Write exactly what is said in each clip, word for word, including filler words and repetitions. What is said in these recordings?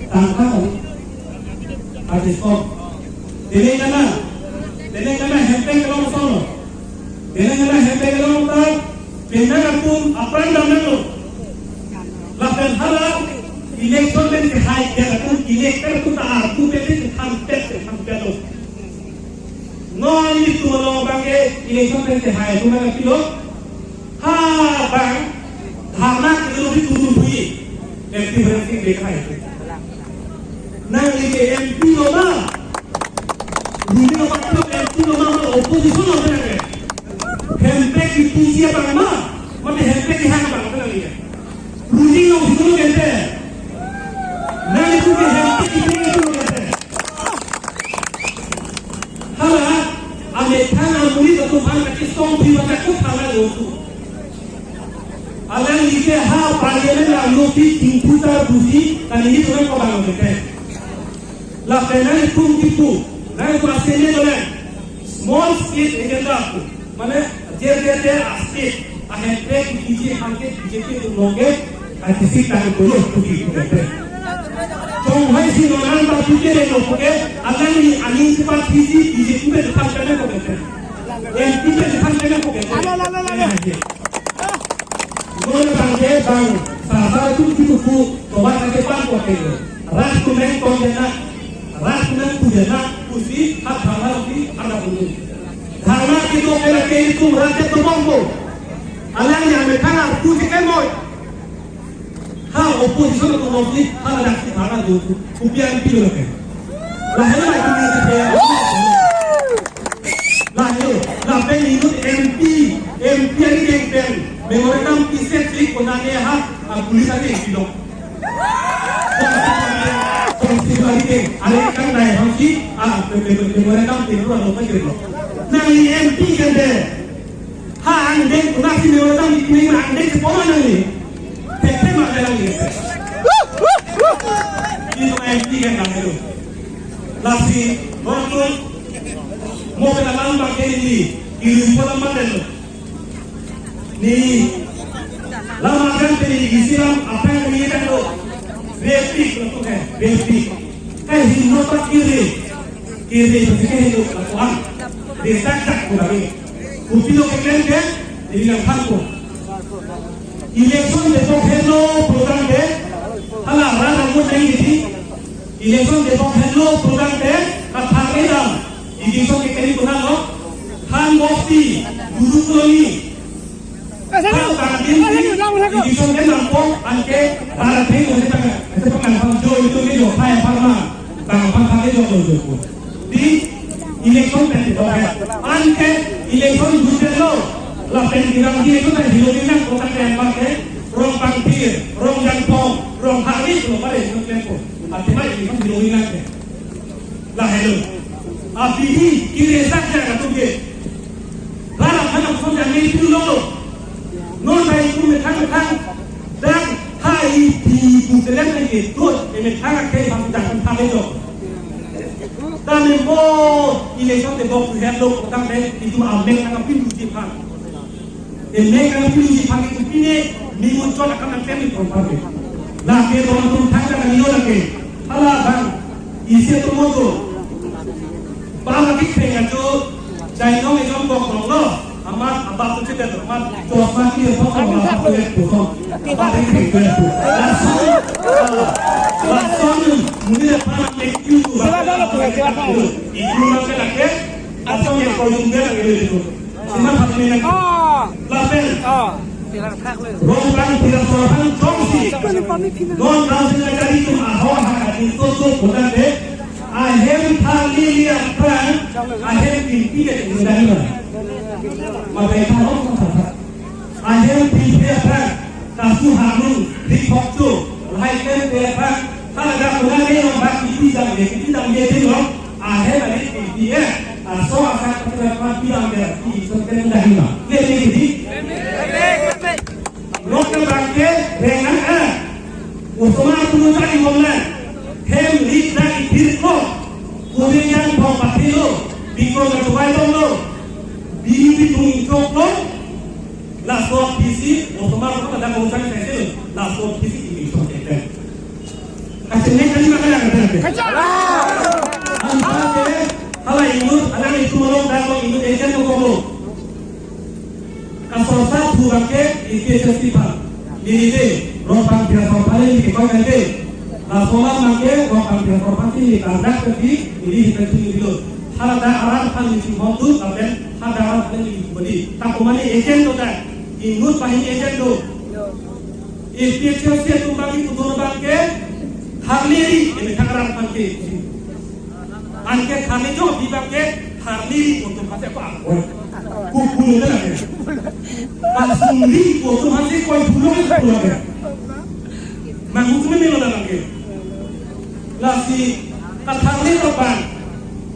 Tangka kali. Artist kok. Telangana. Telangana hempek kelong solo. Telangana hempek kelong ta. Penang atum apran damnang lo. Lapen hala election pen kehai dia atum election atum ta arpu pen kehai pen kehai pen lo. Non ilitum along abang ke election pen kehai atum abang ke pilo. Ha abang dharna kedo ilitum hui. M P berang sing kehai. Nangli ke M P lo ma? Ruling party M P lo ma, opposition lo ma nangli? Hempek P T C abang ma? Mate hempek kehang abang ma nangli ke? Ruling lo solo gente. Nangli ke hempek P T C lo gente. Hala, amethang amonit atum aphan kachesong pi mata ko thala lo tu. Alangli ke ha parliament along si tingputar busi, kali ini orang ko bang lo gente. Lapen nangtum kipu, nangtum asene dolang. Small state agenda pu. Mane, jer jer jer a state. Ahempek P T C hangke B J P atum longke, a T C tang tuloh puji puji. Chonghai si non an ba puji le lo puke, alangli aning si ba T C B J P pe depan kena ko kete. M P pe depan kena ko kete. Ala, ala, ala, ala. Ini aja. Gol bang ke bang, sasa tu kipu pu, tobat ke pan ko kete. Ras tu meng kong jana, ras tu meng tu jana, pusi, hat bang si, ada pusi. Dharna kedo ke lake itum rakyat atum bangpo. Alangli amethang arpu si kemoi. Ha opposition atum bangsi, ha ladak si dharna do, kopi an pilo lake. Lahelo lake. Lahelo, lapen inut M P, M P arideng pen, memorandum pi set si konane ha, a police arideng pilo. Constitution arideng, are kan dai hangsi, a, me, me, me, memorandum pinlo, alo kan pinlo. Nangli M P kan de. Ha angdeng kunak si memorandum ni kuning angdeng si poma nangli. Tete ma nangli. Ini M P kan nangli. Lasi, waktu, mo pena lam bang ke ini, ini pola mandel. Ni, lam akan ke ini, isi lam apa yang ini kan lo. Basic lo tu kan, basic. Kan hindi pa kiri. Kiri, basic kan lo, lapuan. Basic tak kurang. Kopilo keklem ke, ini yang pangko. Election debok henlo program ke, hala ran angko neng di. Election debok henlo program ke, kathak edam. Election ke kali konat lo, Than Bosti, Guru Colony. Than Kantin si, election ke nangpo, anke, Bharat Bhei, anke, anke, anke, anke, jo, itu ni jo, Phai Pharma. Bang bang kali jok lo jok. Di election pen di tong. Anke election budget lo. Lapen di bang di election pen hilo di nang kota ke bang ke. Rong Pangpir, Rong Jangpong, Rong Harit lo pada election pen ko. Ati mai election hilo di nang ke. Lahelo. Api di kiri sak jang atum ke. Lara khana khom jang ni tu lo. Non bai tu me khang khang. Dan hai di tu telan ke tu e me khang ke bang jang khang ke jo. Dan me mo election debok tu hem lo tang me itu amek khang pin tu ji khang. E me khang pin tu ji khang itu pine ni mo chon khang tem ni khang khang. La ke tu tu khang khang ni lo la ke. Hala bang. Isi atum moto. Bang lagi pengen tu, jai nong ejong kok nong lo. Amat abang tu cerita tu, amat tu amat ni tu kok nong apa tu tu kok. Abang ni tu tu. Lason, lason ni, mungkin apa nak tu tu. Itu nak lagi. Lason yang kau yang dia lagi tu. Sima hak ni nak. Ah. Lapen. Ah. Rong Pangpir ason aphan jongsi. Non rang sing kacari tu ahok hak adi tu tu bukan de. Ahem thali aphrang. Ahem pimpi ke tinggal mana. Makai thanom sa sa. Ahem pimpi aphrang. Kasu hanung di khok tu. Lahai pen de aphrang. Hala ga kuna ne long bak iti dam ye, iti dam ye din long. Ahem ari iti ye. Aso asa kati la kati dam ye, iti so kena dahima. Ye ye ye. Rok na bangke rengan a. Osomar punu tadi ngomna. Hem rit na itir ko. Kuring yang bong patilo. Biko na tuwai tong lo. Bini bitung itok lo. Laso P C, osomar ko ada konsang sesel. Laso P C ini so keten. Sini kali makan yang ada. Anpar ke, hala inut, anak itu melong dan melong inut agent ko komo. Kasorsa thu bangke, ike sesi pa. Neli de, rong pang pira sorpa le neli koi kan de. Laso alam bangke, rong pang pira sorpa si neli kardak ke di, neli hitan si neli lo. Hala dak aran phan neli si hom tu, lapen hala dak aran phan neli si hom di. Ta komane agent do dak. Inut pahini agent do. APHLC atum bagi putur bangke, tharli ri, ini thak aran bangke. Anke tharli jo, di bangke, tharli ri, putur bangke, apa, apa? Kuku lo lagi. Langsung ri, putur bangke, koi pulo, pulo lagi. Mangu cuma melo lagi. Lasi, katharli terbang,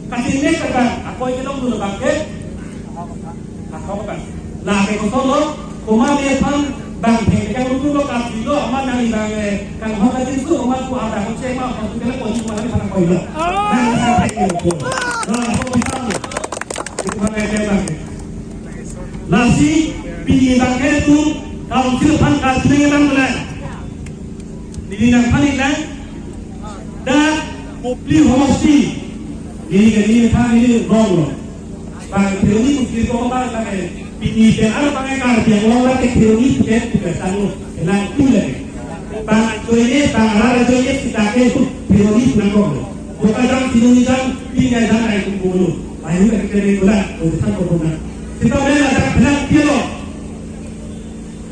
kacine terbang, apa yang kita dulu bangke? Ako kan. Lake kosonlo, komat nephan bang thengtheng lo, lo kapilo, amat nang ibang, eh, kang hok kajinsu, amat ku ada ko cema, ko tu kena ko cuma lagi sana ko ilo. Nang sa thengtheng ko. Nah, ko bisa lo. Itu mana yang bang. Lasi, pini bangke tu, council aphan kacine lang bulan. Neli nangphan nang, dak Kopili homosti. Neli ke neli than neli wrong lo. Bang Kheroni Kuki ko bang lake. Pini pen ada bang Karbi Anglong lake Kheroni pen pen sanu. Nang tu lake. Bang joine, bang rara joine sitake tu Kheroni nang ko lo. Boka jang sinuni jang, pinga jang ai kum bulu. Ayu lake kere ko la, ko than ko na. Sita mela dak benak dia lo.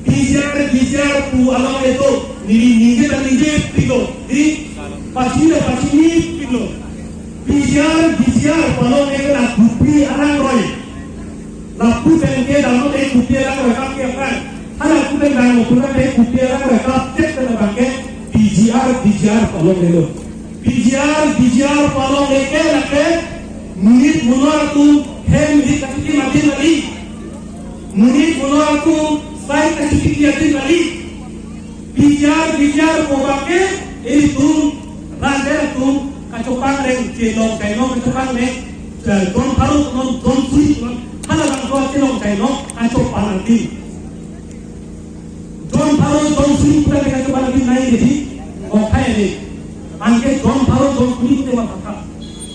PGR, VGR pu along eto, neli ningje ta ningje pilo, di pachini ta pachini pilo. PGR, VGR pu along eto la kupi arang roi. Lapu pen ke dam te kupi arang roi kap ke kan. Hala lapu pen dam te kupi arang roi kap cek ta bangke PGR, VGR pu along eto. PGR, VGR pu along eke lake, monit monor atum hem rit kachiki mati mati. Monit monor atum sai kachiki mati mati. PGR, VGR pu bangke, ilitum, rande atum, kachopang reng, chelong kainong kachopang reng, jon pharo non, jon suri non, hala bangso chelong kainong, kachopang reng. Jon pharo jon suri puta ke kachopang lagi nai dei. Okhai dei. Anke jon pharo jon suri puta ma pakha.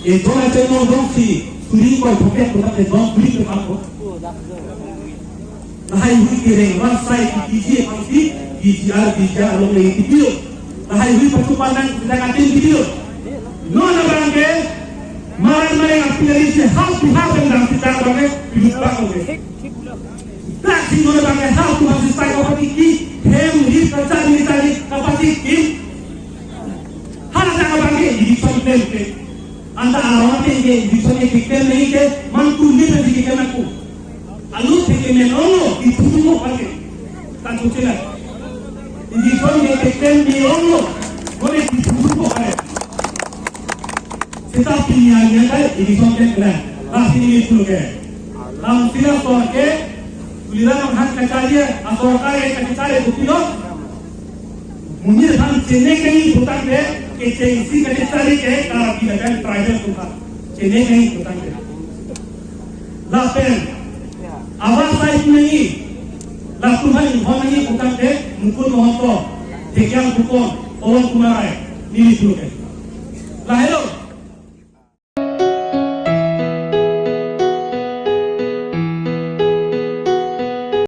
E jon ache no jon si suri ko phoket puta ke jon suri ke pakho. Lahai hui kereng rat sai ki kiji pangsi kiji ar kiji along le kiji lo. Lahai hui pachupang nang kita katin kiji lo. Non abangke maran maran apilari se hal pihak yang dam kita abangke pihak bang oke. Dak si non bangke hal tu masih sai kapatiki, hem rit kachari chari kapatiki. Hala dak bangke election claim ke. Anta aron ke election ke claim nahi ke, man tu ni tadi ke aku. Alu ke men ong lo, itu tu mo bangke. Kan tu cila. Election ke claim ni ong lo, mo itu tu mo bangke. Seta pini arni kai, election ke kena. Pasti ni itu ke. Lam sila sorke, Tuliram Ronghang kachari, asorkar e kachari bukti lo. Monit aphan chene kangni putangte, kechengsi kachari ke Karbi lapen tribal atum aphan. Chene kangni putangte. Lapen, awas sai nangji, latum aphan inghon nangji putangte, Mukul Mahanta, Thekiang Phukon, Pawon Kumar Rai, neli puluke.